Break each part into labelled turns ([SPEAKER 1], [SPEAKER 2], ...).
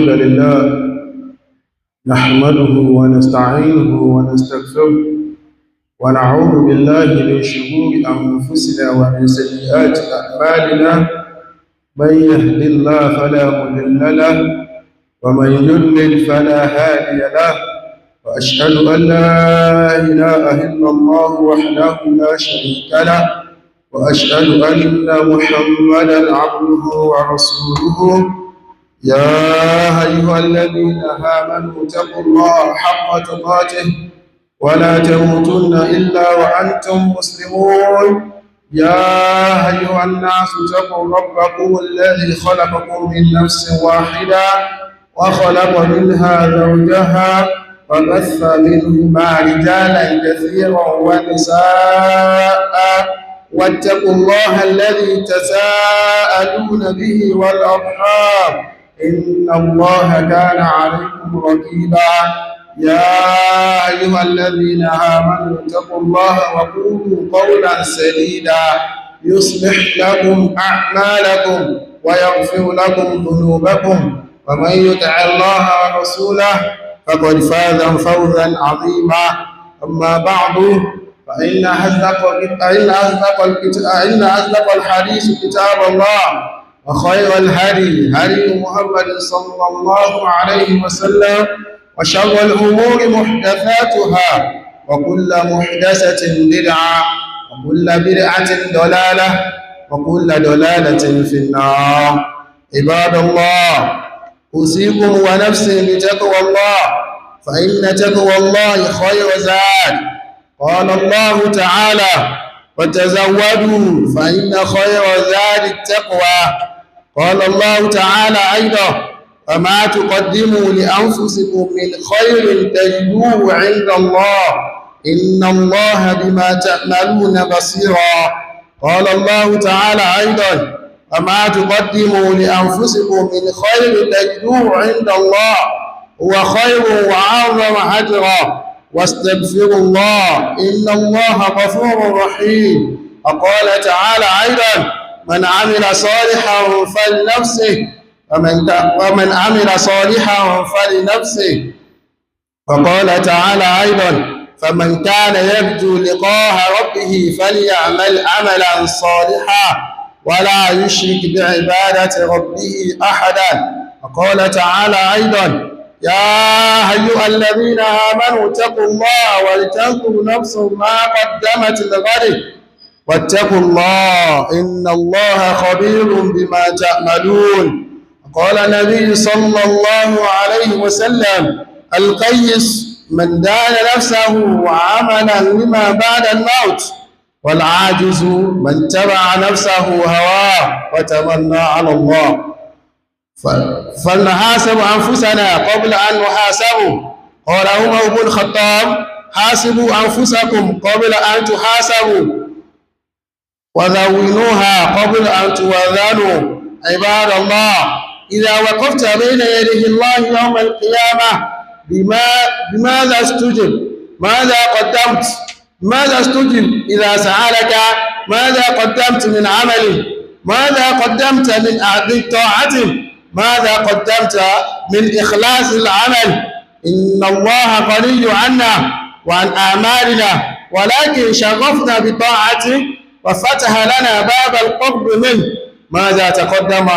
[SPEAKER 1] الحمد لله نحمده ونستعينه ونستغفره ونعوذ بالله من شرور أنفسنا ومن سيئات أعمالنا. من يهد الله فلا مضل له ومن يضلل فلا هادي له، وأشهد أن لا إله إلا الله وحده لا شريك له، وأشهد أن محمدا عبده ورسوله. يا أيها الذين آمنوا اتقوا الله حق تقاته ولا تموتن إلا وأنتم مسلمون. يا أيها الناس اتقوا ربكم الذي خلقكم من نفس واحدة وخلق منها زوجها وبث منهما رجالا كثيرا ونساء، واتقوا الله الذي تساءلون به والأرحام إن الله كان عليكم رقيبا. يا أيها الذين آمنوا اتقوا الله وقولوا قولا سديدا يصلح لكم أعمالكم ويغفر لكم ذنوبكم، ومن يطع الله ورسوله فقد فاز فوزا عظيما. أما بعد، فإن أصدق الحديث كتاب الله، وخير الهدي هدي محمد صلى الله عليه وسلم، وشر الأمور محدثاتها، وكل محدثة بدعة، وكل بدعة ضلالة، وكل ضلالة في النار. عباد الله، أوصيكم ونفسي بتقوى الله، فإن تقوى الله خير زاد. قال الله تعالى: وتزودوا فإن خير زاد التقوى. قال الله تعالى أيضا: وما تقدموا لأنفسكم من خير تجدوه عند الله إن الله بما تعملون بصيرا. قال الله تعالى أيضا: وما تقدموا لأنفسكم من خير تجدوه عند الله هو خير وأعظم أجرا. واستغفروا الله إن الله غفور رحيم. وقال تعالى أيضا: من عمل صالحا فلنفسه ومن عمل صالحا فلنفسه. وقال تعالى أيضا: فمن كان يرجو لقاء ربه فليعمل عملا صالحا ولا يشرك بعبادة ربه أحدا. وقال تعالى أيضا: يا أيها الذين آمنوا اتقوا الله ولتنظر نفس ما قدمت لغد واتقوا الله إن الله خبير بما تعملون. قال النبي صلى الله عليه وسلم: القيس من دان نفسه وعملا لما بعد الموت، والعاجز من تبع نفسه هواه وتمنى على الله. فلنحاسب أنفسنا قبل أن نحاسبوا. قال عمر بن الخطاب: حاسبوا أنفسكم قبل أن تحاسبوا، وذونوها قبل أن توذنوا. عباد الله، إذا وقفت بين يدي الله يوم القيامة بماذا استجب؟ ماذا قدمت؟ ماذا استجب إذا سألك ماذا قدمت من عمل؟ ماذا قدمت من طاعته؟ ماذا قدمت من إخلاص العمل؟ إن الله غني عنا وعن أعمالنا، ولكن شرفنا بطاعته وفتح لنا باب القرب منه. ماذا تقدم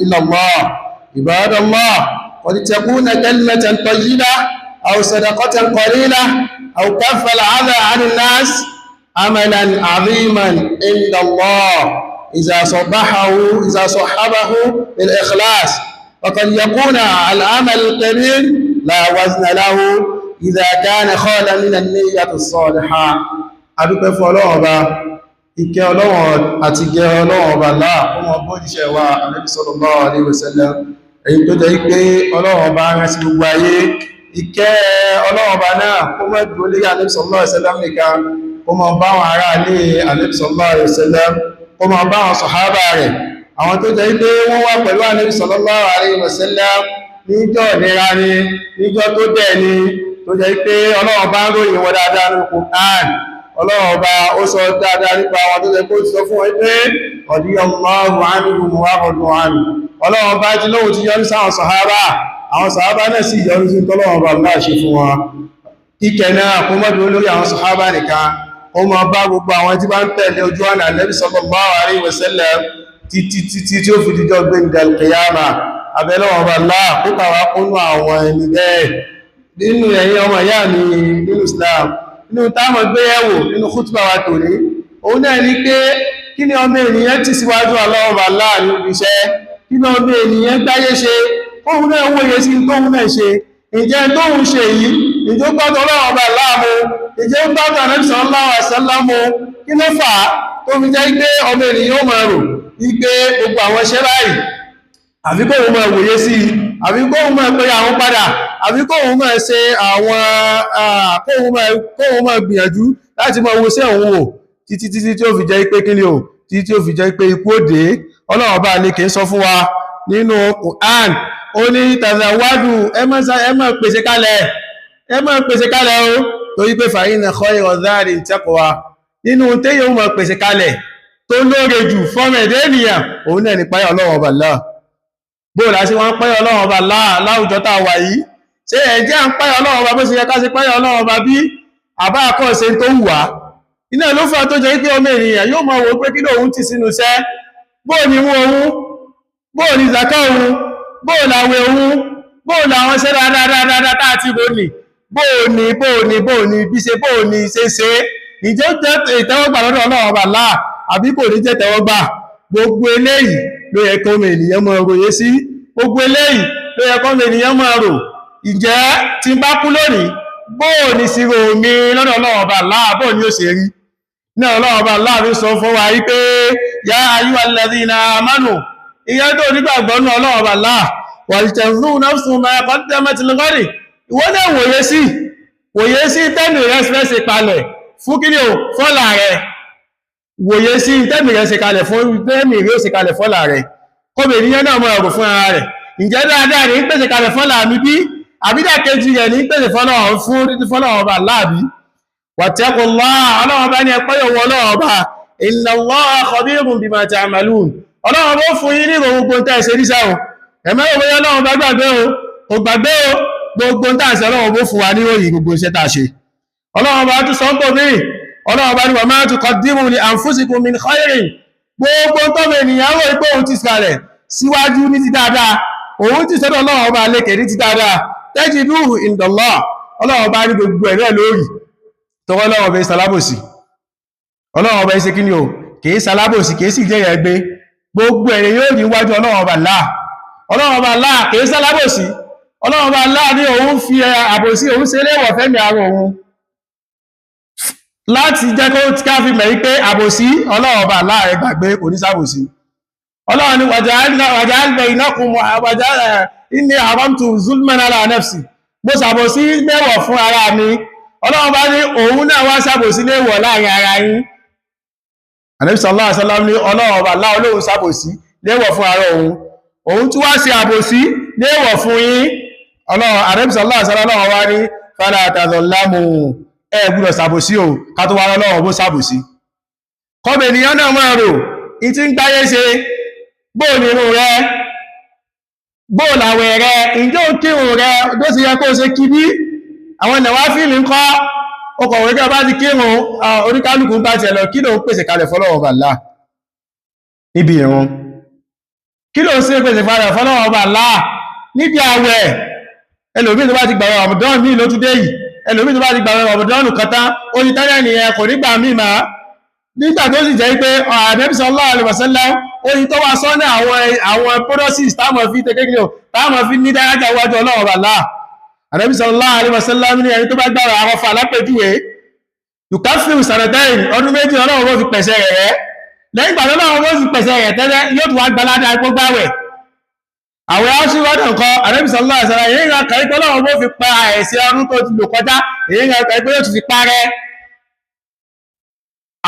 [SPEAKER 1] إلى الله؟ عباد الله، قد تكون كلمة طيبة أو صدقة قليلة أو كف العذى عن الناس عملا عظيما عند الله إذا صحبه بالإخلاص. وقد يكون العمل الكبير لا وزن له إذا كان خالا من النية الصالحة. Adúpẹ́ fún Ọlọ́run Ọba, ìkẹ́ Ọlọ́run àti gẹ́ Ọlọ́run Ọba láà kó mọ bójíṣẹ́ wa Ànábì sallallahu alaihi wasallam, èyí tó jẹ́ pé Ọlọ́run Ọba rán sí gbogbo ayé. Ìkẹ́ Ọlọ́run Ọba náà kó mọ́ dúró lórí Ànábì sallallahu alaihi wasallam nìkan, kó mọ bá àwọn ará ilé Ànábì sallallahu alaihi wasallam, kó mọ bá àwọn sàhábà rẹ̀, àwọn tó jẹ́ pé wọ́n wà pẹ̀lú Ànábì sallallahu alaihi wasallam níjọ́ ìnira ni, níjọ́ tó dẹ̀ ni, tó jẹ́ pé Ọlọ́run bá ń ròyìn wọn dáadáa ní Qur'an. Ọlọ́run Ọba ó sọ dáadáa nípa àwọn tó jẹ́ pé ó ti sọ fún wọn pé radiyallahu anhum wa radu anhu. Ọlọ́run bá ti lóhun ti yọ́nú sáwọn sàhábà, àwọn sàhábà náà sì yọ́nú sí tọ́lọ́run bá Allah ṣe fún wọn. Kíkẹ́ náà kó mọ́ dúró lórí àwọn sàhábà nìkan, ó máa bá gbogbo àwọn tí bá ń tẹ̀lé ojú ọ̀nà Ànábì sallallahu alaihi wasallam títí títí tí ó fi díjọ́ gbéǹdà al-qiyama. Abẹ́lọ́wọ̀n bá Allah kó kàwá kúnnú àwọn ẹni bẹ́ẹ̀. Nínú ẹ̀yin ọmọ ìyá mi nínú Islam, nínú táwọn gbéyẹ̀wò nínú khutbah wa tòní, òun náà ni pé kí ni ọmọ ènìyàn ti síwájú Ọlọ́run Allah ní ibi iṣẹ́, kí ni ọmọ ènìyàn gbáyé ṣe, kóhun náà wòye sí tóhun náà ṣe. Ǹjẹ́ tóhun ṣe yìí, ǹjẹ́ ó gbọ́dọ̀ Ọlọ́run bá Allah mu? Ǹjẹ́ ó gbọ́dọ̀ Ànábì sallallahu alaihi wasallam mu? Kí ló fà á tó fi jẹ́ pé ọmọ ènìyàn ó máa rò wípé gbogbo àwọn iṣẹ́ báyìí, àbí kóhun máa wòye sí i, àbí kóhun máa pe àwọn padà, àbí kóhun máa ṣe àwọn, kóhun máa gbìyànjú láti máa wo sí òun wò títí títí tí ó fi jẹ́ pé kíni o, títí tí ó fi jẹ́ pé ikú ó dé. Ọlọ́run bá ní kì í sọ fún wa nínú Quran, ó ní tazawwadu, ẹ má pèsè kalẹ̀, ẹ má pèsè kalẹ̀ o, torí pé fa inna khayra zadi taqwa. Nínú téèyàn ó máa pèsè kalẹ̀ tó lóore jù fọ́mọ ẹ̀dá ènìyàn, òun náà ní páyà Ọlọ́run ọba Allah. Bóò la ṣe wọ́n ń páyà Ọlọ́run ọba Allah láwùjọ tá a wà yìí? Ṣé ẹ̀jẹ̀ à ń páyà Ọlọ́run ọba bó ṣe yẹ ká ṣe páyà Ọlọ́run ọba bí? Àbá àkọ́ṣe tó wù wá. Iná ló fà tó jẹ́ pé ọmọ ènìyàn yóò máa wò pé kí lóun ti sínú iṣẹ́, bóò ni wọ́n òun, bóò ni zaka òun, bóò làwẹ̀ òun, bóò làwọn iṣẹ́ dáadáa tá a ti rò ní, bóò ni bóò ni bóò ni bí ṣe bóò ni ṣe ṣe. Ǹjẹ́ ó jẹ́ ìtẹ́wọ́gbà lọ́dọ̀ Ọlọ́run ọba Allah àbí kò ní jẹ́ ìtẹ́wọ́gbà? Gbogbo eléyìí ló yẹ kí ọmọ ènìyàn máa ròyé sí, gbogbo eléyìí ló yẹ kí ọmọ ènìyàn máa rò. Ǹjẹ́ tí n bá kú lónìí, bóò ni ìṣirò mi lọ́dọ̀ Ọlọ́run ọba Allah, bóò ni ó ṣe rí? Ní Ọlọ́run ọba Allah fi sọ fún wa wípé ya ayyuhal ladhina amanu, ìyẹn tó nígbàgbọ́ nú Ọlọ́run ọba Allah, waltanzur nafsun ma qaddamat lighad. Ìwọ náà wòye sí, wòye sí tẹ́mì rẹ fẹ́ ṣe palẹ̀ fún kí ni o, fọ́là rẹ. Wòye sí tẹ́mì rẹ ṣe kalẹ̀ fún, tẹ́mì rẹ ó ṣe kalẹ̀ fọ́là rẹ. Kọ́bẹ̀ ènìyàn náà mọ̀ ọ̀rọ̀ fún ara rẹ̀. Ǹjẹ́ dáadáa ní pèsè kalẹ̀ fọ́là mi bí? Àbídà kejì rẹ̀ ní pèsè fọ́là ọba Allah bí? Wattaqullah, Ọlọ́run bá ní ẹpẹ́ yòówó Ọlọ́run ọba, inna Allaha khabirun bima ta'malun. Ọlọ́run bó fún yín ní gbogbo tẹ́ ẹ ṣe níṣẹ́ o. Ẹ̀mẹ́ òwe Ọlọ́run bá gbàgbé o, kò gbàgbé o, gbogbo tẹ́ ẹ ṣe Ọlọ́run bó fún wa ní òyìn gbogbo iṣẹ́ tá a ṣe. Ọlọ́run bá tún sọ ń bò míì, Ọlọ́run bá ní wa ma tuqaddimu li anfusikum min khairin. Gbogbo tọ́mọ ènìyàn rò pé òun ti sàlẹ̀ síwájú ní ti dáadáa, òun ti sọ́dọ̀ Ọlọ́run ọba lékè ní ti dáadáa, tajiduhu indallah. Ọlọ́run bá ní gbogbo ẹ̀ náà lórí. Tọwọ́ Ọlọ́run ọba ìsàlábòsì, Ọlọ́run ọba ìṣe kíni o, kìí sàlábòsì, kìí sì jẹ́ ẹgbẹ́. Gbogbo ẹ̀rẹ̀ yóò ní wájú Ọlọ́run ọba Allah. Ọlọ́run ọba Allah kìí sàlábòsì. Ọlọ́run ọba Allah ní òun fi àbòsí òun ṣe léwọ̀ fẹ́mi ara òun, láti jẹ́ kó ká fi mọ̀ wípé àbòsí Ọlọ́run ọba Allah ẹ gbàgbé kò ní sàbòsí. Ọlọ́run ní waja'alna bainakum inni haramtu zulman ala nafsi, mo sàbòsí léwọ̀ fún ara mi. Ọlọ́run bá ní òun náà wá sàbòsí léwọ̀ láàrin ara yín. Ànábì sallallahu alaihi wasallam ní Ọlọ́run ọba Allah olóhun sàbòsí léwọ̀ fún ara òun, òun tún wá sí àbòsí léwọ̀ fún yín. Ọlọ́run Ànábì sallallahu alaihi wasallam wá ní fala tadhallamu, ẹ gbọ́dọ̀ sàbòsí o, ká tó wá Ọlọ́run bó sàbòsí. Kọ́bẹ̀ ènìyàn náà máa rò ìtí ń gbáyé ṣe, bóò ní irun rẹ, bóò làwẹ̀ rẹ, ǹjẹ́ ó kírun rẹ bó ṣe yẹ kó ṣe kí bí? Àwọn ìnáwó fíìmù ń kọ́ ọkọ̀ òwe bá ti kírun oníkálukú bá tiẹ̀ lọ, kí ló ń pèsè kalẹ̀ fọ́lọ́run ọba Allah níbi ìrun? Kí ló ń ṣe pèsè kalẹ̀ fọ́lọ́run ọba Allah níbi àwẹ̀? Ẹlòmíì tó bá ti gbàwẹ̀ Ramadan míì ló tún dé yìí, ẹlòmíì tó bá ti gbàwẹ̀ Ramadan kan tán ó ní tẹ́lẹ̀ nìyẹn kò ní gbà míì mà. Nígbà tó sì jẹ́ pé Ànábì sallallahu alaihi wasallam ó ní tó wá sọ́nà àwọn processes táwọn fi tẹ́kẹ́kẹ́ táwọn fi ní dárájà wájú Ọlọ́run ọba Allah. Ànábì sallallahu alaihi wasallam ní ẹni tó bá gbààwẹ̀ Àrafà lápèjúwe, yukafiru sanatayn, ọdún méjì Ọlọ́run bó fi pẹ̀sẹ̀ rẹ̀ rẹ́. Lẹ́yìn ìgbà Ọlọ́run bó fi pẹ̀sẹ̀ rẹ̀ tẹ́lẹ̀ yóò tún wá gbalada epo gbàwẹ̀. Àwẹ̀ aṣíwọ́dọ̀ nǹkan Ànábì sallallahu alaihi wasallam èyí ń ra kàí pé Ọlọ́run bó fi pa ẹ̀ṣẹ̀ ọdún tó ti lò kọjá, èyí ń ra kàí pé yóò tún fi parẹ́.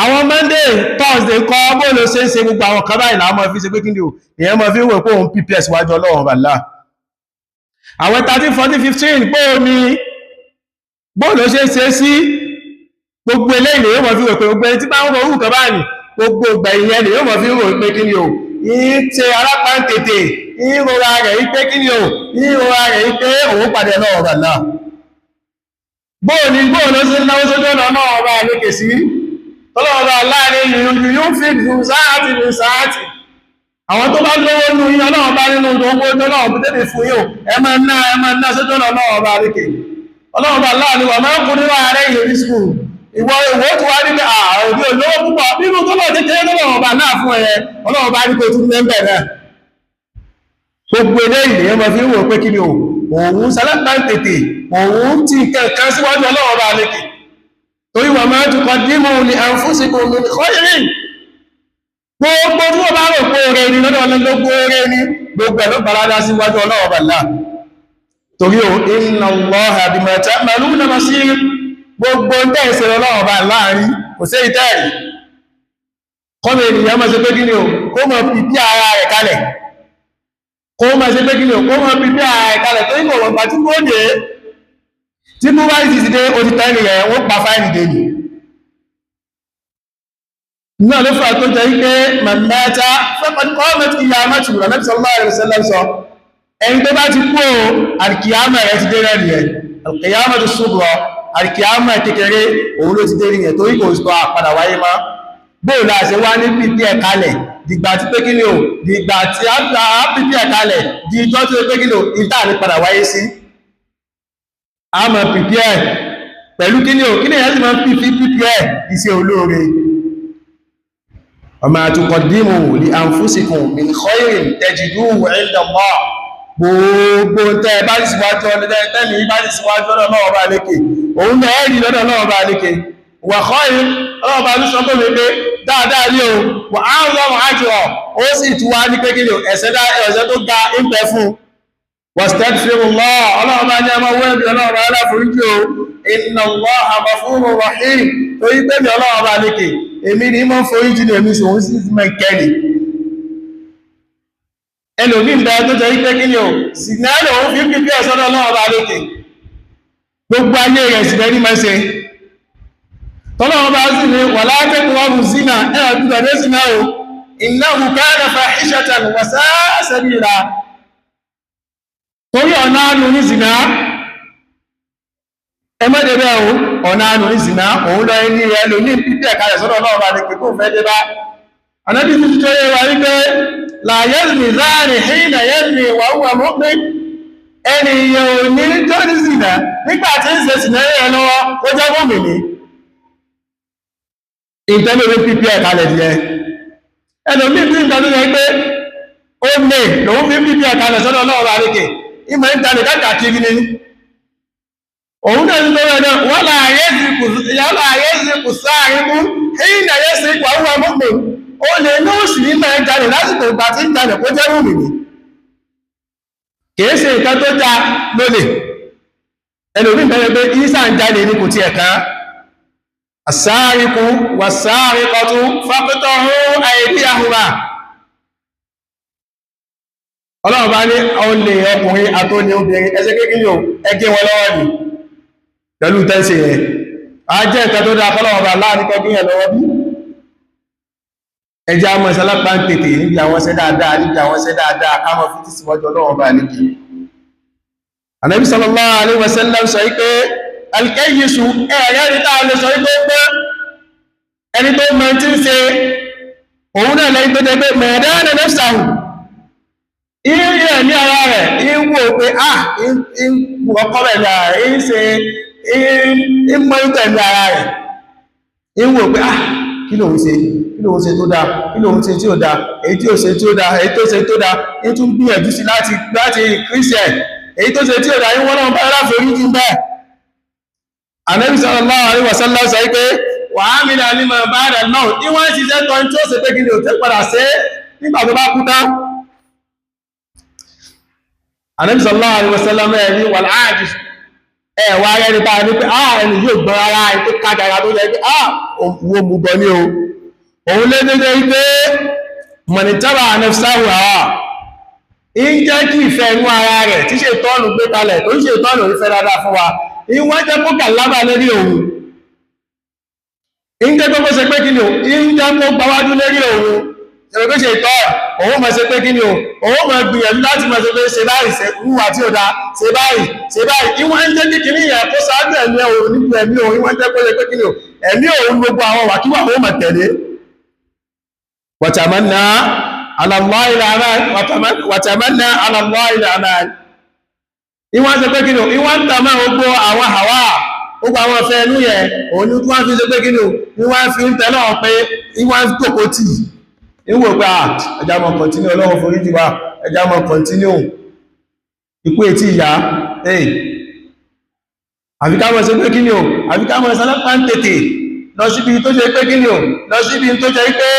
[SPEAKER 1] Àwọn Monday, Thursday kọ́ bó ló ṣe ń ṣe gbogbo àwọn kan báyìí làwọn máa fi ṣe pé kí ni o, èèyàn máa fi ń wò pé òun PPS wájú Ọlọ́run bàlá. Àwọn 13, 14, 15 pé omi bó ló ṣe ń ṣe sí gbogbo eléyìí lè yóò máa fi wò pé gbogbo ẹni tí bá ń rọ orúkọ báyìí gbogbo ìgbà ìyẹn lè yóò máa fi wò pé kí ni o, Ìṣe alápáǹtètè ìrora rẹ̀ ipé kí ni o, ìrora rẹ̀ ipé òun pàdé náà ọ̀rọ̀ náà. Bóò ló sí náwó sójú ọ̀nà náà ọba àlékè sí tọ́lọ́ọ̀bá láàrin yóò fi jù sáàtì ní sáàtì. Àwọn tó bá lówó nú yín ọlọ́run bá nínú owó tó náà bí tẹ́lẹ̀ fún yóò ẹ máa ná, ẹ máa ná sójú ọ̀nà náà ọba àlékè. Ọlọ́run bá láàrin wà máa ń kú nínú ààrẹ ìlú skul. Ìwọ ìwọ tó wá nílé ààrùn olówó púpọ̀ nínú tó lọ́ọ̀ kékeré tó lọ́wọ́ bá náà fún ẹ, ọlọ́run bá ní kó tún mẹ́mbẹ̀ náà. Gbogbo eléyìí lèyàn máa fi ń wò pé kí ni o, òun sálápá ń tètè, òun ti kankan síwájú ọlọ́run bá lékè. Torí wà máa tukọ̀ dímù ní anfusikum min khairin. Gbogbo tí wọ́n bá rò pé oore ni lọ́dọ̀ ọlọ́run, gbogbo oore ni, gbogbo ẹ̀ ló balada síwájú ọlọ́run bá náà. Torí o, inna Allaha bima ta'maluna basir. Gbogbo ń tẹ́ ìṣẹ̀lẹ̀ ọlọ́run bá láàrin, kò sí ìtẹ́ẹ̀rí. Kọ́mọ ènìyàn máa ṣe pé kí ni o, kó máa pìpì ara rẹ̀ kalẹ̀. Kó máa ṣe pé kí ni o, kó máa pìpì ara rẹ̀ kalẹ̀ torí kò wọ̀n pàtí kó dé. Tí mú báyìí ti dé, ó ti tẹ́ nìyẹn, wọ́n pa fáìlì dé nì. Náà ló fà tó jẹ́ wípé màmẹ́ta faqad qamat qiyamatuhu, Ànábì sallallahu alaihi wasallam sọ. Ẹni tó bá ti kú o, àlùkìyámà rẹ̀ ti dé rẹ̀ nìyẹn. Àlùkìyámatu sughra, àlùkìyámà kékeré, òun ló ti dé nìyẹn torí kò sọ àpadà wáyé mọ́. Bóò la ṣe wá ní pípí ẹ̀ kalẹ̀, dìgbà tí pé kí ni o, dìgbà tí a pípí ẹ̀ kalẹ̀, di ìjọ́ tí ó pé kí ni o, ìta ní padà wáyé sí. A mọ̀ pípí ẹ̀ pẹ̀lú kí ni o, kí ni èyàn sì máa ń pípí pípí ẹ̀ iṣẹ́ olóore. Wa ma tuqaddimu li anfusikum min khairin tajiduhu 'inda Allah. Gbogbo tẹ́ bá sì síwájú ọdún tẹ́lẹ̀ bá sì síwájú ọdún náà ọba lékè, òun náà rí lọ́dọ̀ náà ọba lékè. Wà khair, ọlọ́ọ̀bá ló sọ pé wípé dáadáa ní o, wà á ń lọ́wọ́ àjọ, ó sì tún wá ní pé kí ni o, ẹ̀ṣẹ̀ tó ga ń bẹ fún. Wastaghfirullah, ọlọ́ọ̀bá ní ọmọ wẹ́bí ọlọ́ọ̀bá aláforíjì o, inna Allaha ghafurur rahim, torí pé mi ọlọ́ọ̀bá lékè, èmi ní mọ́ foríjì ní èmi sòun sì mọ́ kẹ́lì. Ẹlòmí ń bẹ tó jẹ́ wípé kí ni o, sìnà lòun fi ń pípẹ́ ọ̀sọ́dọ̀ ọlọ́ọ̀bá lékè, gbogbo ayé rẹ̀ sì lẹ́ni máa ṣe. Tọ́lọ́wọ́ bá sì ní wà látẹ́kùn ọrùn sínà ẹ̀rọ gbígbàdé sínà o, innahu kana fahishatan wa sa'a sabila. Torí ọ̀nà àánú ní sínà, ẹmọ́débẹ̀ o, ọ̀nà àánú ní sínà, òun lọ ẹni rẹ̀ lò ní pípẹ́ kalẹ̀ sọ́dọ̀ náà bá ní pé kó fẹ́ dé bá. Ànábì ti tó yé wa wípé la yazni zani hina yazni wa huwa mu'min. Ẹni yẹn ò ní tó ní sínà nígbà tí ń ṣe sínà yẹn lọ́wọ́ kó jẹ́ mùmínì. Ìtẹ́lórí pípí ẹ̀kalẹ̀ díẹ̀. Ẹlòmí tí ìgbà tó yẹ pé ó lè lòun fi pípí ẹ̀kalẹ̀ sọ́dọ̀ náà wà ríkè, ìmọ̀ ìtàlẹ̀ káàkiri ní. Òun náà ní lọ́wọ́ náà, wọ́n láàyè sí kù sáàrin mú, ìyìn àyè sí kù àwọn mọ́mí. Ó lè ní òsì ní máa ń jalè lásìkò ìgbà tí ń jalè kó jẹ́ mùmínì. Kìí ṣe nǹkan tó já lólè. Ẹlòmí bẹ̀rẹ̀ pé ìsà ń jalè ní kò tiẹ̀ kán. Àsáàríkú wàsáàríkọtú fápítọ̀hún àìdíyàhùnmá. Ọlọ́run bá ní olè ọkùnrin àtólè obìnrin ẹsẹ́ kékeré o, ẹgẹ́ wọn lọ́wọ́ ni pẹ̀lú tẹ́sí rẹ̀. A jẹ́ ìkẹ́ tó dáa fọ́lọ́run bá láàrin kẹ́kẹ́ yẹn lọ́wọ́ bí. Ẹjẹ́ àmọ́ ìṣẹ́lápá ń tètè níbi àwọn iṣẹ́ dáadáa, níbi àwọn iṣẹ́ dáadáa, ká mọ́ fi tìsíwájú Ọlọ́run bá níbi. Ànábì sallallahu alaihi wasallam sọ wípé alkẹ́yìsù ẹ̀rẹ́ ní táa lè sọ wípé pé ẹni tó mọ̀ tí ń ṣe òun náà lẹ́yìn tó jẹ́ pé mẹ̀ẹ́dẹ́rẹ́ nẹ́fṣàhù ìrí ẹ̀ ní ara rẹ̀ ń wò pé à ń ọkọ́ rẹ̀ ní ara rẹ̀ ń ṣe ń mọ́ ìtọ̀ ní ara rẹ̀ ń wò pé à kí lòun ṣe, kí lòun ṣe tó dáa, kí lòun ṣe tí ò dáa, èyí tí ò ṣe tí ó dáa, èyí tó ṣe tó dáa, ń tún gbìyànjú sí láti increase ẹ̀, èyí tó ṣe tí ò dáa ń wọ́n náà bá aláforíjì bẹ́ẹ̀. Ànábì sallallahu alaihi wasallam sọ wípé wà á mi náà ní mọ̀ bá rẹ̀ náà ní wọ́n ṣiṣẹ́ tọ́ tí ó ṣe pé kí ni ò tẹ́ padà ṣe nígbà tó bá kú tán. Ànábì sallallahu alaihi wasallam ẹ̀rí wal ajiz ẹ̀wà rẹ̀ nípa ní pé ah ẹni yóò gbọ́n ara ẹ̀ tó kágara tó jẹ́ pé ah òun mú gan ní o. Òun lé dédé wípé mọ̀nìtàbà nafsahu hawa ń jẹ́ kí ìfẹ́ inú ara rẹ̀ tí ṣe tọ́nù gbé kalẹ̀ tó ń ṣe tọ́nù ìfẹ́ dáadáa fún wa ìwọ́n jẹ́ kó kàlábà lérí òun, ń jẹ́ kó ṣe pé kí ni o, ń jẹ́ kó gbáwájú lérí òun. Ṣe pé ṣe ìtọ́ òun mọ̀ ṣe pé kí ni o, òun mọ̀ gbìyànjú láti mọ̀ ṣe pé ṣe báyìí, ṣe wúwà tí ó da, ṣe báyìí, ṣe báyìí. Ìwọ̀n ń jẹ́ kí kìíní yẹn kó ṣáájú ẹ̀mí òun níbi ẹ̀mí òun, ìwọ̀n ń jẹ́ kó ṣe pé kí ni o, ẹ̀mí òun gbogbo àwọn wàkíwà òun mọ̀ tẹ̀lé. Wàtàmánà ala Allahi al-amal, wàtàmánà ala Allahi al-amal. Ìwọ̀n ṣe pé kí ni o, ìwọ̀n ń tàmá gbogbo àwọn hàwà, gbogbo àwọn ọ̀fẹ́ ẹnu yẹn, òun ni wọ́n fi ṣe pé kí ni o, ìwọ̀n fi ń tẹ́lọ̀ pé ìwọ̀n tòkó tì. Ìwò pé ẹjá mọ̀ kọ̀ntínú, Ọlọ́run foríjì wa, ẹjá mọ̀ kọ̀ntínú, ikú etí ìyá ẹ̀. Àfi ká mọ̀ ṣe pé kí ni o, àfi ká mọ̀ ṣalápá ń tètè lọ síbi tó ṣe pé kí ni o, lọ síbi tó ṣe pé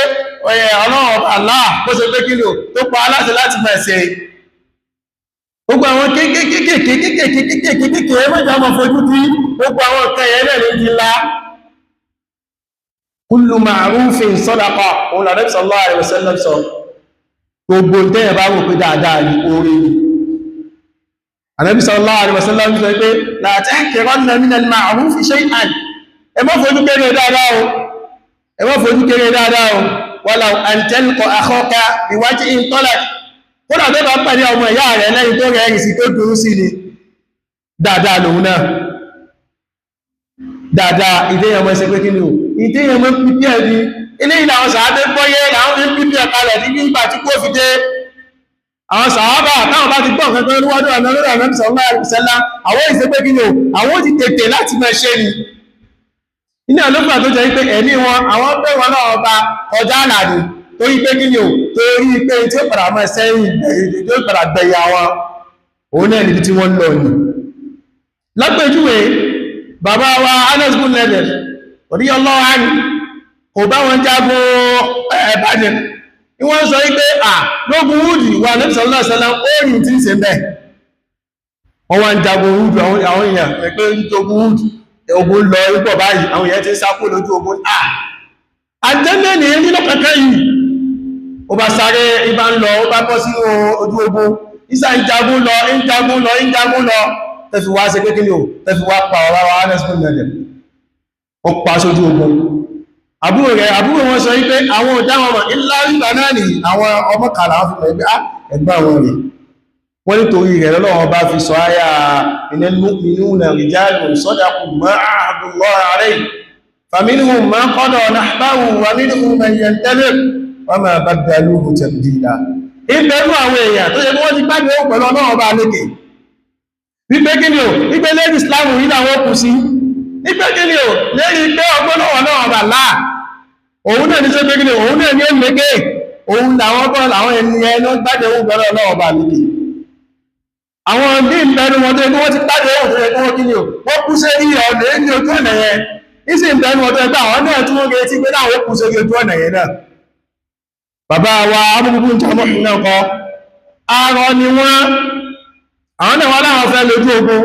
[SPEAKER 1] Ọlọ́run Allah kó ṣe pé kí ni o, tó pa aláṣẹ láti máa ṣe. Gbogbo àwọn kéékèèké mẹ́ta mọ̀ fojú tí gbogbo àwọn nǹkan yẹn náà ní ti ńlá. Kullu ma'rufin sadaqa, òun lànà sallallahu alaihi wasallam sọ. Gbogbo tẹ́yẹ̀ bá wò pé dáadáa ní oore ni. Ànábì sallallahu alaihi wasallam sọ pé la tahqiranna minal ma'rufi shay'an. Ẹ má fojú kéré dáadáa o, ẹ má fojú kéré dáadáa o. Walau an talqa akhaka biwajhin talaq. Kódà tó bá pàdé ọmọ ìyá rẹ̀ lẹ́yìn tó rẹ̀ ẹ̀rìn sí tó dúró sí ni, dáadáa lòun náà. Dáadáa ìdéyàn mọ́ ṣe pé kí ni o, ìdéyàn mọ́ pípí ẹ̀ ní ilé ìlà àwọn sàábé gbọ́yé làwọn fi ń pípí ẹ̀ kalẹ̀ ní nígbà tí kó fi dé. Àwọn sàábà táwọn bá ti gbọ́ nǹkan kan níwájú àná lórí àná sallallahu alaihi wasallam, àwọn ìṣe pé kí ni o, àwọn ti tètè láti máa ṣe ni. Iná ló fà tó jẹ́ pé ẹ̀mí wọn àwọn bẹ́ wọn náà ọba kọjá àlàdì, torí pé kí ni o, torí pé tí ó padà máa sẹ́yìn tí ó padà gbẹ̀yà wọn, òun náà níbi tí wọ́n lọ ni. Lápèjúwe bàbá wa Anas bin Nadir radiyallahu anhu kò bá wọn jagun Badr, ní wọ́n sọ wípé à lógun Uhud wà Nabi sallallahu alaihi wasallam ó rí tí ń ṣe bẹ́ẹ̀. Wọ́n wá ń jagun Uhud, àwọn èèyàn pé ń jogun Uhud, ogun lọ ipò báyìí, àwọn èèyàn ti ń sákò lójú ogun. Àjẹ́mẹ́ ní nílò kankan yìí, ó bá sáré ibá ń lọ, ó bá bọ́ sínú ojú ogun, ìsà ń jagun lọ, ń jagun lọ, ń jagun lọ, tẹ́fi wá ṣe kékeré o, tẹ́fi wá pa ọ̀rọ̀ wa Anas bin Nadir, ó pa sójú ogun. Àbúrò rẹ̀, àbúrò wọn sọ wípé àwọn ò dáwọn mọ̀ ńlá ìgbà náà nì, àwọn ọmọ kàlà wọn fi mọ̀ wípé ẹgbẹ́ àwọn rẹ̀. Wọ́n nítorí rẹ̀ lọ́wọ́ bá fi sọ áyà minal mu'minuna rijalun sadaqu ma ahadullah alayhi faminhum man qada nahbahu wa minhum man yantazir wa ma baddaluhu tabdila. Ìbẹ̀rù àwọn èèyàn tó yẹ kí wọ́n ti gbàgbé ó pẹ̀lú Ọlọ́run bá lékè. Wípé kí ni o, wípé lérí Ìsìláàmù yìí làwọn kù sí. Wípé kí ni o, lérí pé ọgbọ́n náà bà láà. Òun náà ní sọ pé kí ni òun náà ní èmẹ́gẹ́. Òun làwọn bọ́ làwọn ènìyàn ló gbàgbé ó pẹ̀lú Ọlọ́run bá lékè. Àwọn bí ìbẹ̀rù wọn tó yẹ kí wọ́n ti gbàgbé ó tó yẹ kí wọ́n kí ni o, wọ́n kú sí ọ̀nà ní ojú ọ̀nà yẹn. Ìsì ìbẹ̀rù wọn tó yẹ pé àwọn náà tún wọ́n gẹ̀ tí pé láwọn kú sí ojú ọ̀nà yẹn náà. Bàbá wa amúgbùgbùn jọmọ́ náà kọ́, arọ ni wọ́n, àwọn náà wọ́n láwọn fẹ́ lójú ogun.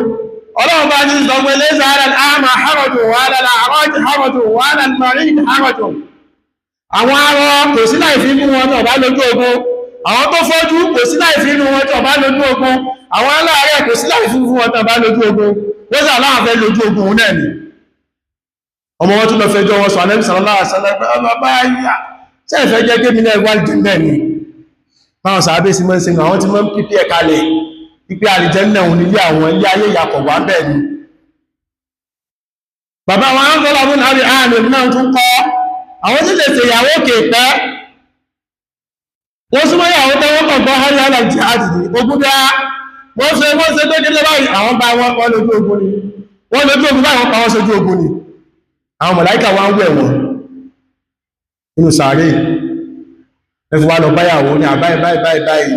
[SPEAKER 1] Ọlọ́run bá ní sọ pé laysa ala al-a'ma harajun wa ala al-a'raji harajun wa ala al-marid harajun. Àwọn arọ kò sí láì fi mú wọn tó bá lójú ogun, àwọn tó fọ́jú kò sí láì fi mú wọn tó bá lójú ogun, àwọn aláàárẹ̀ kò sí láì fi mú wọn tó bá lójú ogun. Wọ́n sà láwọn fẹ́ lójú ogun náà ni. Ọmọ wọn tún lọ fẹjọ́ wọn sọ Ànábì sallallahu alaihi wasallam pé ọmọ bá yá, ṣé ìfẹ́ jẹ́ kémi náà wà lìjẹ́ ní báwọn sàábé sí mọ́ sí àwọn tí mọ́ ń pípí ẹ̀ kalẹ̀ pípí àlìjẹ́nà òun nílé àwọn ilé ayé ìyàkọ̀ wà bẹ́ẹ̀ ni. Bàbá wọn ń tọ́lá fún àrí ààrùn náà tún kọ́ àwọn tí lè ṣèyàwó kèèpẹ́, wọ́n súnmọ́ ìyàwó tẹ́ wọ́n kàn gbọ́ hali hali jihad ní ogun bí wọ́n ṣe wọ́n ṣe tó délé báyìí, àwọn bá wọn wọ́n lójú ogun ni, wọ́n lójú ogun báyìí, wọ́n pa wọ́n sójú ogun ni. Àwọn màláíkà wá ń wẹ̀ wọ́n nínú sàárè, ẹfù wá lọ báyàwó ní àbáyì báyìí báyìí báyìí,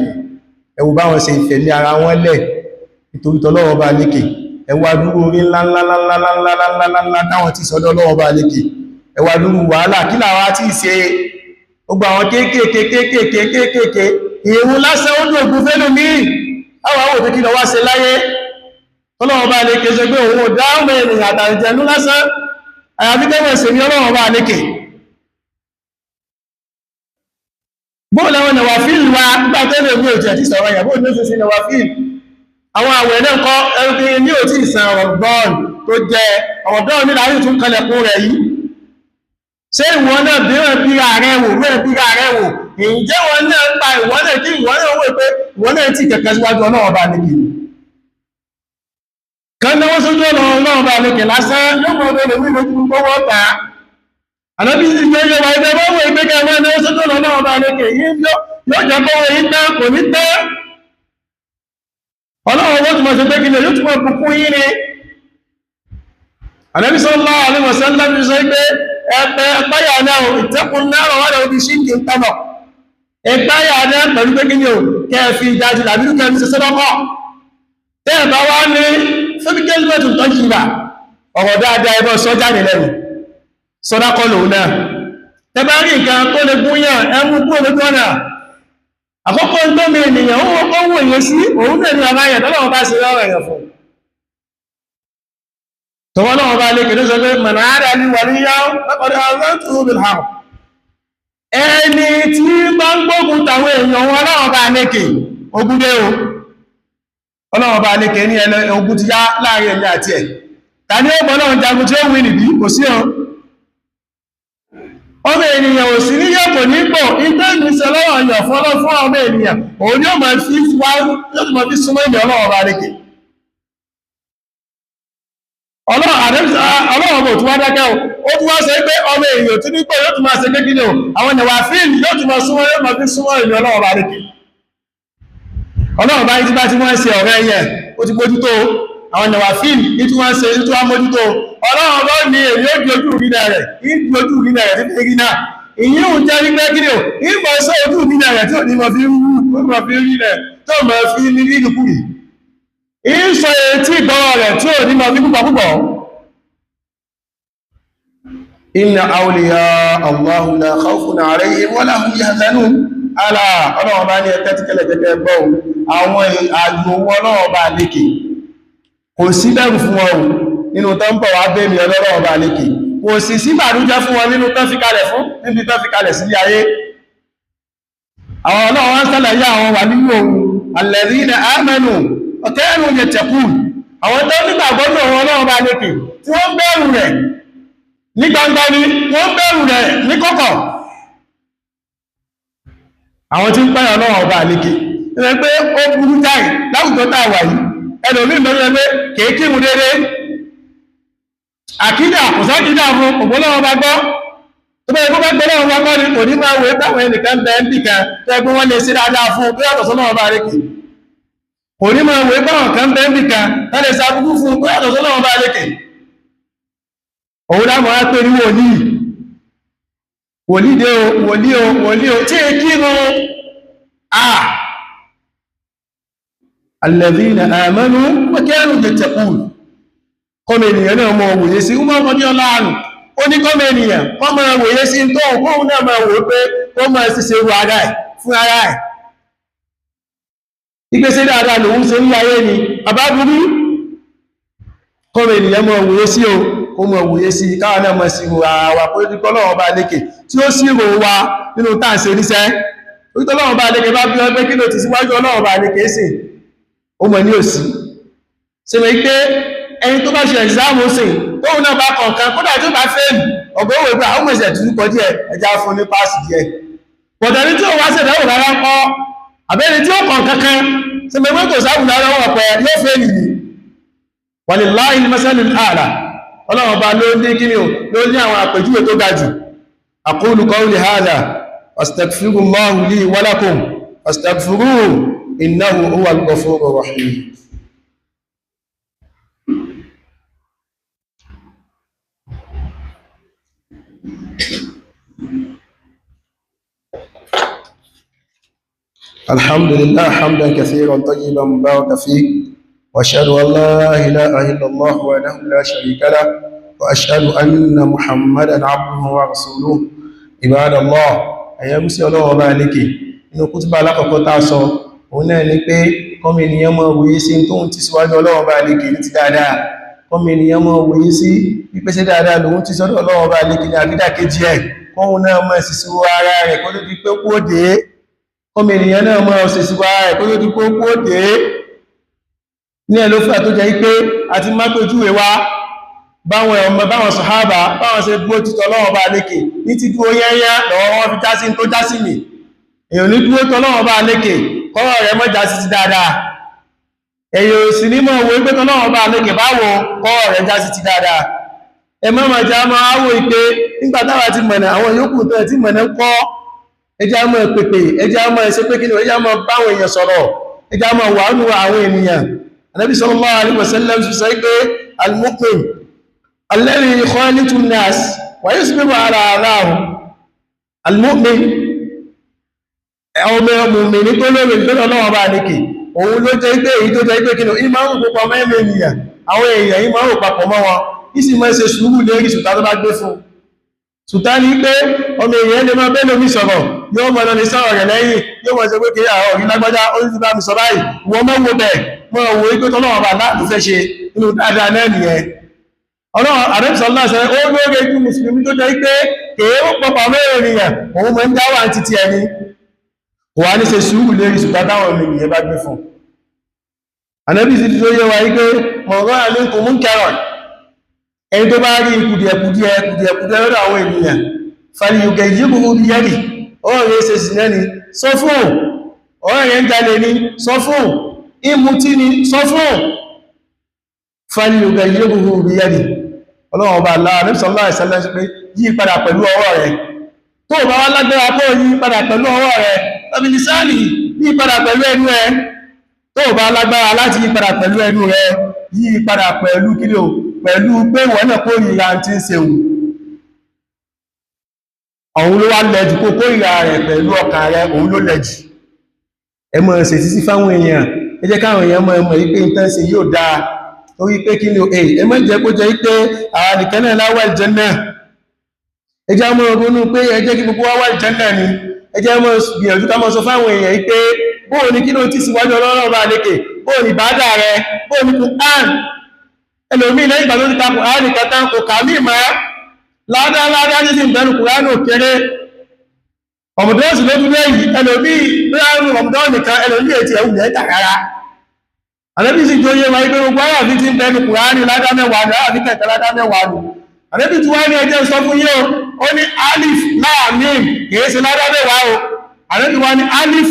[SPEAKER 1] ẹwù báwọn ṣe ìfẹ̀ ní ara wọn lẹ̀ nítorí tọ́lọ́wọ́ bá lékè, ẹwù adúrú orí ńláńláńláńláńláńláńlá táwọn ti sọ́dọ̀ lọ́wọ́ bá lékè, ẹwù adúrú wàhálà kí làwọn ti ṣe, gbogbo àwọn kéékèèké kéékèèké kéékèèké, ìrun lásán ó dògún fẹ́lú míì, àwọn àwọn òfin kí lọ wá ṣe láyé, tọ́lọ́wọ́ bá lékè ṣe pé òun ò dáhùn ènìyàn àtàjẹ̀nú lásán, àyàfi kẹ́wọ̀n ṣe ní ọlọ́wọ́ bá lékè. Bóò lẹ́wọ̀n nàwàfíìl wa nígbà tẹ́lẹ̀ ní òjì àti sọ̀rọ̀ ìyàbó ní oṣù sí nàwàfíìl. Àwọn àwẹ̀ náà kọ́ ẹgbẹ́ ní òtí ìsàn ọ̀rọ̀gbọ́n tó jẹ ọ̀rọ̀gbọ́n ní láàrin tún kalẹ̀kùn rẹ̀ yìí. Ṣé ìwọ náà bí wọ́n bí ààrẹ wò, mẹ́rin bí ààrẹ wò, ǹjẹ́ wọn náà ń pa ìwọ náà kí ìwọ náà wò pé ìwọ náà ti kẹ̀kẹ́ síwájú Ọlọ́run bá lékè? Kan náwó sójú ọ̀nà Ọlọ́run bá lékè lásán yóò mọ̀ ọ́ lórí lójú gbogbo ta. Ànábì sì jẹ́ ìjọba ẹgbẹ́ bá wọ ìgbé kẹwàá náwó sójú ọ̀nà Ọlọ́run bá lékè yóò jẹ́ kó wọ yín tán, kò ní tán. Ọlọ́run wọ́n tún mọ̀ sí pé kí ni yóò tún mọ̀ bùkún yín ni. Ànábì sallallahu alaihi wasallam sọ pé ẹgbẹ́ ẹgbáyà náà ìtẹ́kùn náà wà lọ́wọ́ bí ṣíǹkì ń tọ́mọ̀. Ẹgbáyà náà pẹ̀lú pé kí ni o kẹfì ìdájì tàbí kẹfì ṣe sọ́dọ́kọ̀. Tẹ́ ẹ̀ bá wá ní fẹ́míkẹ́lì tó yìí ọ̀rọ̀ dáadáa ẹbọ sọ́jà nílẹ̀ sọ́dákọ́ lòun náà. Tẹ́ bá rí nǹkan tó lè gúnyàn ẹmú kúrò lójú ọ̀nà. Àkọ́kọ́ ń tómi ènìyàn ó wòye sí òun náà ní ọba yẹn tọ́lọ́wọ́ bá ṣe lọ́rọ̀ èèyàn fún. Tọwọ́ náà bá lè kìí sọ pé mọ̀nà àádá ní wà níyá lọ́pọ̀dé ọlọ́tún bilham. Ẹni tí bá ń gbógun tàwọn èèyàn wọn ọlọ́wọ́ bá lékè ogun dé o. Ọlọ́wọ́ bá lékè ní ẹlẹ́ ogun ti yá láàrin ẹ̀mí àti ẹ̀. Ta ni ó gbọ́ náà jagun tí ó wí nìbí? Kò sí ọ. Ọmọ ènìyàn ò sí ní yọ̀pọ̀ nípò ìtẹ́ẹ̀mísẹ̀ lọ́wọ́ ọ̀yàn fọ́lọ́ fún ọmọ ènìyàn òun yóò máa fi wá yóò máa fi súnmọ́ ènìyàn ọlọ́wọ́ bá lékè. Ọlọ́run bò tún wá dákẹ́ o, ó tún wá sọ pé ọmọ èèyàn tún nípò yóò tún máa ṣe kékeré o, àwọn ìwà fíìlì yóò tún máa súnmọ́ yóò máa fi súnmọ́ ènìyàn ọlọ́run bá lékè. Ọlọ́run bá yí bá ti wọ́n ṣe ọ̀rẹ́ yẹn, ó ti mójútó àwọn ìwà fíìlì ní tí wọ́n ṣe ní tí wọ́n mójútó. Ọlọ́run bá ní èyí ó di ojú ìrìnà rẹ̀, ní di ojú ìrìnà rẹ̀ tí fi rí náà. Ìyí ń jẹ́ wípé kí ni o, ìmọ̀ sọ ojú ìrìnà rẹ̀ tí ò ní mọ̀ fi rú, mọ̀ fi rí rẹ̀, tó mọ̀ fi ní rí ìrìkúrì. Ìsọ etí ìgbọ́rọ̀ rẹ̀ tí ò ní mọ̀ fi púpọ̀ púpọ̀. Inna awliya Allahu la khawfun alayhim wa la hum yahzanun. Ala Ọlọ́run bá ní ẹ̀kẹ́ tí kẹlẹ̀ kẹ́kẹ́ gbọ́ àwọn ààyò Ọlọ́run bá lékè. Kò sí bẹ̀rù fún wọn nínú tán bọ̀ wá bẹ́ẹ̀ mi Ọlọ́run bá lékè. Kò sì sí ìbànújẹ́ fún wọn nínú tán fi kalẹ̀ fún níbi tán fi kalẹ̀ sí ayé. Àwọn Ọlọ́run wá ń sàlàyé àwọn wà nínú òun alladhina amanu wa kanu yattaqun. Àwọn tó nígbàgbọ́ nínú Ọlọ́run bá lékè tí wọ́n bẹ̀rù rẹ̀ ní gbangba ni wọ́n bẹ̀rù rẹ̀ ní kọ̀kọ̀. Àwọn tí ń pẹ́yà Ọlọ́run ọba àlékè rẹ̀ pé ó burú jáì láwùjọ tá a wà yìí, ẹlòmíì mẹ́rin pé kèé kírun déédéé, àkídà kò sákídà fún ògbólọ́wọ́ bá gbọ́. Tó bẹ́ẹ̀ kó bá gbọ́ lọ́wọ́ bá gbọ́ ni kò ní máa wé báwọn ẹnìkan bẹ ń bì kan tó ẹgbẹ́ wọn lè ṣe dáadáa fún bí yàtọ̀ sọ́lọ́wọ́ bá lékè. Kò ní máa wé báwọn kan bẹ ń bì kan tó lè ṣàbùkù fún bí yàtọ̀ sọ́lọ́wọ́ bá lékè. Òun lámọ̀ á pé ní wòlíì, wòlíì dé o, wòlíì o, wòlíì o, tí è kírun. Alladhina amanu wa kanu yattaqun. Kọ́mọ ènìyàn náà mọ̀ wòye sí, wọ́n mọ́ ní ọláàrùn. Ó ní kọ́mọ ènìyàn, kọ́ mọ̀ wòye sí tó kóhun náà máa wò pé kó máa ṣiṣẹ́ ru ara ẹ̀ fún ara ẹ̀. Ìgbésẹ̀ dáadáa lòun ṣe ní ayé ni, bàbá burú. Kọ́mọ ènìyàn mọ̀ wòye sí o, kó mọ̀ wòye sí káwọn náà mọ̀ sí ara wa pé Ọlọ́run bá lékè tí ó sì rò wa nínú tá à ń ṣe níṣẹ́. Ọlọ́run bá lékè bá bí ọgbẹ́ kí ló ti síwájú Ọlọ́run bá lékè sí, ó mọ̀ ní òsì. Ṣe mọ̀ pé ẹni tó bá ṣe ẹ̀gzáàmù sí tóun náà bá kọ̀ọ̀kan kódà tó bá fẹ́ẹ̀lì ọ̀gbẹ́ òwe pé àwọn ìṣẹ̀ tuntun kọ díẹ̀ ẹja fún ní páàsì díẹ̀. Bọ̀dẹ̀ni tí ó wá ṣẹ̀dá òun rárá kọ́ àbẹ́ni tí ó kàn kankan ṣe mọ̀ pé kò sáwùn lára wọn pẹ̀ yóò fẹ́ẹ̀lì ni. Walillahi al-masalul a'la. Ọlọ́run ọba ló ní kíni o, ló ní àwọn àpèjúwe tó ga jù. Aqulu qawli hadha astaghfirullaha li wa lakum astaghfiruhu innahu huwal ghafurur rahim. Alhamdulillah hamdan kathiran tayyiban mubarakan fihi wa ashhadu an la ilaha illallah wahdahu la sharika lahu wa ashhadu anna Muhammadan abduhu wa rasuluhu. Ibadallah, ẹ̀yẹ́ gúsí Ọlọ́run ọba lékè. Inú kútúbà alákọ̀ọ́kọ́ tá a sọ, òun náà ni pé kọ́mọ ènìyàn máa wòye sí tóun ti síwájú Ọlọ́run ọba lékè ní ti dáadáa. Kọ́mọ ènìyàn máa wòye sí pípẹ́sẹ́ dáadáa lòun ti sọ́dọ̀ Ọlọ́run ọba lékè ní àbídàkejì ẹ̀, kóun náà máa sì sí ara rẹ̀ kó tó di pé kó dé. Kọ́mọ ènìyàn náà máa sì sí ara rẹ̀ kó tó di pé kó dé. Ní ẹ̀ ló fà tó jẹ́ pé a ti má pèjúwe wa Báwọn ọmọ, báwọn sàhábà, báwọn ṣe dúró títọ́ lọ́wọ́ bá lékè ní ti dúró yẹ́yẹ́ lọ́wọ́ wọn fi jásí tó jásí nì. Èèyàn ní dúró tọ́lọ́wọ́ bá lékè kọ́rọ̀ rẹ̀ mọ́ jásí ti dáadáa. Èèyàn ò sì ní mọ̀ wo pé tọ́lọ́wọ́ bá lékè báwo kọ́rọ̀ rẹ̀ jásí ti dáadáa. Ẹ má máa jẹ́ máa wò pé nígbà táwa ti mọ̀nà, àwọn yòókù tó ẹ̀ tí mọ̀nà ń kọ́, ẹ jẹ́ á máa pèpè, ẹ jẹ́ á máa ṣe pé kí ni, ẹ jẹ́ á máa báwọn èèyàn sọ̀rọ̀, ẹ jẹ́ á máa wàánú àwọn ènìyàn. Ànábì sallallahu alaihi wasallam sọ pé al-mu'min alladhi yukhalitu an-nas wa yasbiru ala adahum. Al-mu'min, ọmọ mùmìnì tó lórí ìgbẹ́lẹ̀ ọlọ́wọ́ bá ní kì, òun ló jẹ́ pé èyí tó jẹ́ pé kí ni, ìmọ̀ ń púpọ̀ mẹ́rin ènìyàn, àwọn èèyàn ìmọ̀ ń papọ̀ mọ́ wọn, ìsì mọ́ ṣe sùúrù lérí sùtá tó bá gbé fún. Sùtá ní pé ọmọ èèyàn lè máa bẹ́ẹ̀ lómi sọ̀rọ̀, yóò mọ̀ lọ ní sọ̀rọ̀ rẹ̀ lẹ́yìn, yóò mọ̀ ṣe pé kí àwọn òrí lágbájá ó ti bá mi sọ báyìí, wọ́n mọ́ wo bẹ̀ mọ́ wo pé tọ́lọ́wọ́ bá láàbù fẹ́ ṣe nínú dáadáa náà nìyẹn. Ọlọ́run àrẹ́bìsọ̀ láṣẹ ó lóore ju mùsùlùmí tó jẹ́ pé kèé ó pọ̀pọ̀ mẹ́rin ènìyàn, òun mọ̀ ń dá wà títí ẹni, kò wá ní ṣe sùúrù lérí sùtá táwọn ọmọ ènìyàn bá gbé fún. Ànábì sì ti tó yé wa wípé mọ̀rọ̀ àlékún mú kẹrọ̀, ẹni tó bá rí kùdìẹ̀kùdìẹ̀ kùdìẹ̀kùdìẹ̀ lọ́dọ̀ àwọn ènìyàn, fàlìyùgẹ̀ yìí kúrú bí yẹ́rì, ọ̀rọ̀ rẹ̀ ṣe sì náà ni sọ fún, ọ̀rọ̀ rẹ̀ ń jalè ni sọ fún, ìmutí ni sọ fún, fàlìyùgẹ̀ yìí kúrú bí yẹ́rì. Ọlọ́run ọba aláà ní sọ́lá ìsẹ́lẹ̀ sí pé yí padà pẹ̀lú ọwọ́ rẹ̀. Tó bá wá lágbára kó yí padà pẹ̀lú ọwọ́ rẹ̀, tàbí sáàlì yí padà pẹ̀lú ẹnu ẹ. Tó bá lágbára láti yí padà pẹ̀lú ẹnu rẹ̀, yí padà pẹ̀lú kílò, pẹ̀lú pé wọ́n náà kórìíra tí ń ṣeun. Òun ló wá lẹ́jù kó kórìíra rẹ̀ pẹ̀lú ọkàn rẹ̀, òun ló lẹ́jù. Ẹ mọ̀ ṣe sísí fáwọn èèyàn, ẹ jẹ́ káwọn èèyàn mọ̀ ẹmọ̀ yìí pé nǹkan ṣe yóò dáa. Torí pé kí ni ẹ má jẹ́ kó jẹ́ pé àwọn nìkan náà láwà ìjẹ́nà. Ẹ jẹ́ mọ́ ronú pé ẹ jẹ́ kí gbogbo wa wà ìjẹ́nà ni. Ẹ jẹ́ mọ́ gbìyànjú ká mọ́ sọ fáwọn èèyàn yìí pé bóò ní kí ló ti síwájú Ọlọ́run bá lékè, bóò ní bàdà rẹ, bóò ní Kùránì. Ẹlòmíì lẹ́yìn ìgbà tó ti ka Kùránì kẹta kò kà mí mọ́. Ládá ládá ní sì ń bẹ̀rù Kùránì òkèrè. Ọ̀mọ̀dé sì ló dúró yìí, ẹlòmíì bóyá ọmọdé nìkan ẹlòmíì ètì ẹ̀wù lẹ́tà rárá. Ànábì sì tó yé wa pé gbogbo àyàfi tí ń bẹnu Kùránì ládá mẹ́wàá ni, àyàfi kẹta ládá mẹ́wàá ni. Ànábì tí wá ní ẹjẹ́ sọ fún yín o, ó ní alif láà mím kìí ṣe ládá mẹ́wàá o. Ànábì wá ní alif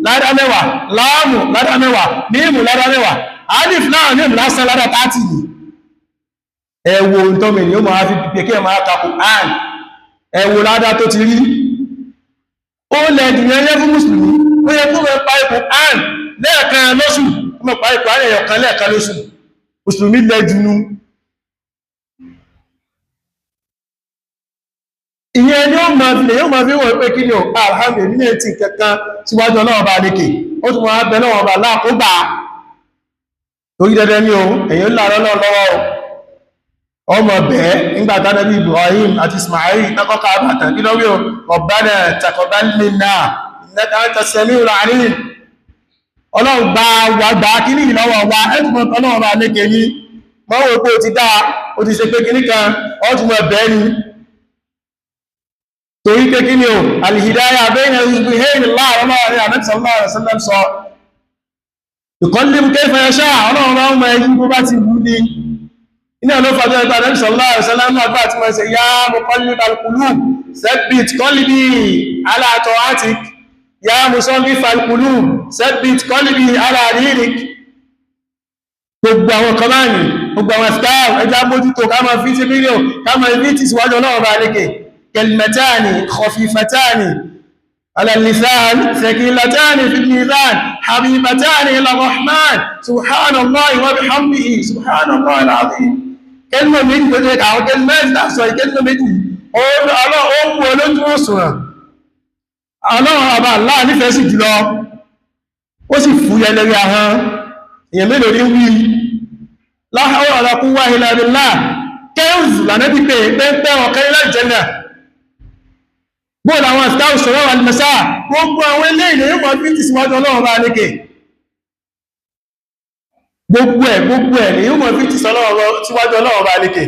[SPEAKER 1] ládá mẹ́wàá, láàmù ládá mẹ́wàá, mímù ládá mẹ́wàá, alif láà mím lásán ládá 30 ni. Ẹ wo ntọ́mi ni ó máa fi pípé kí ẹ máa ka Kùránì. Ẹ wo ládá tó ti rí. Ó lẹ́dùn yẹn yẹ fún mùsùlùmí, ó yẹ kó mẹ́ pa Kùránì lẹ́ẹ̀kan lóṣù, ọmọ parí parí ẹ̀yọ̀ kan lẹ́ẹ̀kan lóṣù. Mùsùlùmí lẹ́jùnú. Ìyẹn ni ó máa fi lè yóò máa fi wọ́n pé kí ni ò alhamdulillah ní ẹ̀tì kankan síwájú Ọlọ́run bá lékè, ó tún máa bẹ lọ́wọ́ bá láàkóbá. Torí dandan ni o, èyàn ń láàárọ̀ lọ́wọ́ o. Ọmọ bẹ́ẹ̀ nígbà tánàbí Ibrahim àti Ismail tákọ́kọ́ àbàtàn kí lọ́wọ́ Rabbana taqabbal minna innaka antas sami'ul alim. Ọlọ́run gba wà gbà kí ní ìlọ́wọ́ wa, ẹ́tùmọ̀ ọlọ́run bá lékè ní mọ́wọ́ pé ó ti dáa, ó ti ṣe pé kí ní kan, ọ́tùmọ̀ bẹ́ẹ̀ ni. Torí pé kí ni o, alìhìdáyà bayna isbihayn Allah, ọlọ́run Ànábì sallallahu alaihi wasallam sọ yuqallibu kayfa yasha, ọlọ́run bá ń mọ ẹyí bó bá ti wù ní. Iná ló fàájọ́ ẹgbẹ́ Ànábì sallallahu alaihi wasallam náà gbà tí wọ́n ṣe ya muqallibal qulub thabbit qalbi ala ta'atik, ya musarrif al-qulub thabbit qalbi ala dinik. Gbogbo àwọn kan báyìí, gbogbo àwọn ẹ̀fẹ́ ẹja mójútó ká máa fi sí mílíọ̀n, ká máa fi ti síwájú Ọlọ́run bá lékè. Kalimatani khafifatani ala al-lisan thaqilatani fi al-mizan habibatani ila ar-rahman subhanallahi wa bihamdihi subhanallahi al-azim. Kẹ́lìmọ̀ méjì tó jẹ́ àwọn kẹ́lìmọ̀ sọ ìkẹ́lìmọ̀ méjì, ó wù olójú òṣùwọ̀n. Ọlọ́run ọba Allah nífẹ̀ẹ́ sí jùlọ, ó sì fúyẹ́ lérí ahọ́n. Èèyàn mélòó ní wí la hawla wala quwwata illa billah, kẹ́ǹzù lànàbí pé pẹ́pẹ́ ọ̀kẹ́ ilẹ̀ ìjẹ́nà. Bóòlù àwọn àfitáwò sọ̀rọ̀ wà ní mẹ́sà, gbogbo àwọn ilé ilẹ̀ yóò máa fi ti síwájú Ọlọ́run bá lékè. Gbogbo ẹ̀ ni yóò máa fi ti síwájú Ọlọ́run bá lékè.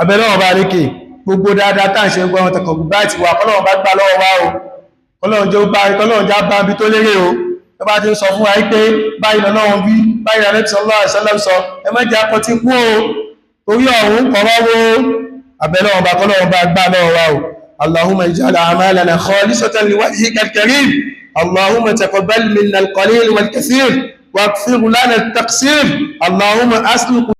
[SPEAKER 1] Abẹ́lọ́run bá lékè, gbogbo dáadáa tá à ń ṣe gbogbo àwọn tọkọ̀ gbogbo àti wà kọ́lọ́run bá gbà lọ́wọ́ wa o. Kọ́lọ́run jẹ́ ó bá, kọ́lọ́run já bá ibi tó lérè o. Tó bá ti ń sọ fún wa pé báyìí lọ́lọ́run wí, báyìí Ànábì sallallahu alaihi wasallam sọ, ẹ má jẹ́ akọtí kú o. Torí ọ̀hún kọ̀rọ̀ wo abẹ́lẹ́ ọba kọ́lọ́ ọba gbá lọ́wọ́ wa o. Allahumma ij'al a'malana khalisatan liwajhika al-karim. Allahumma taqabbal minna al-qalil wal-kathir waghfir lana at-taqsir. Allahumma asluk